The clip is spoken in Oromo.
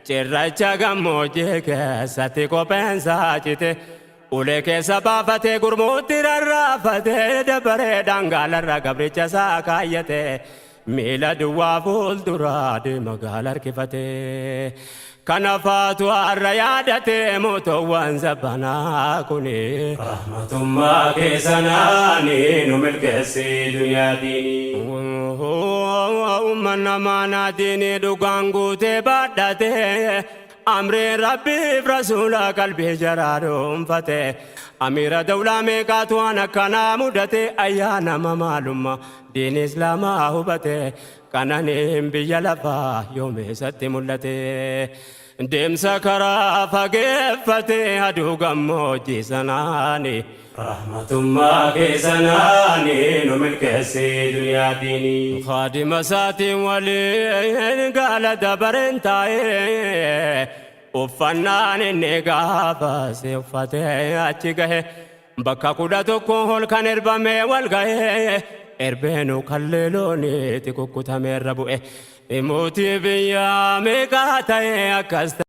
Cirracha gammoojjii keessatti kopheensaa cite. Ulee keessa baafatee gurmuutti rarraafatee dabaree dangaalarra gabricha isaa kaayyate. Miila duwwaa fuulduraa deema gaala harkifate. Kana faatu har'a yaadate mootoowwan zabbanaa kuni. Rahmatummaa keessanaani nu milkeessi duniyaa diinii. Uummanna maanaa diinii dhugaan guutee baadhate. Amriin Rabbiif rasuula qalbii jaraa dhuunfate. Amiira dawlaa meeqaatu waan akkanaa mudate ayyaana maalummaa diin islaamaa hubate. Qananiin biyya lafaa yoomeessatti mul'ate. Deemsa karaa fageeffate aduu gammoojjii sanaani. Rahmatummaa keessanaani nu milkeessi duniyaa diinii. Kaadima isaatiin waliin gaala dabareen taa'ee uffannaan inni gaafas uffatee achi gahe. Bakka 11 ol kan erbamee wal ga'ee erbeenu kallee looniitti kukkutameerra bu'e. Mootii biyyaa meeqaa ta'ee akkas ta'e.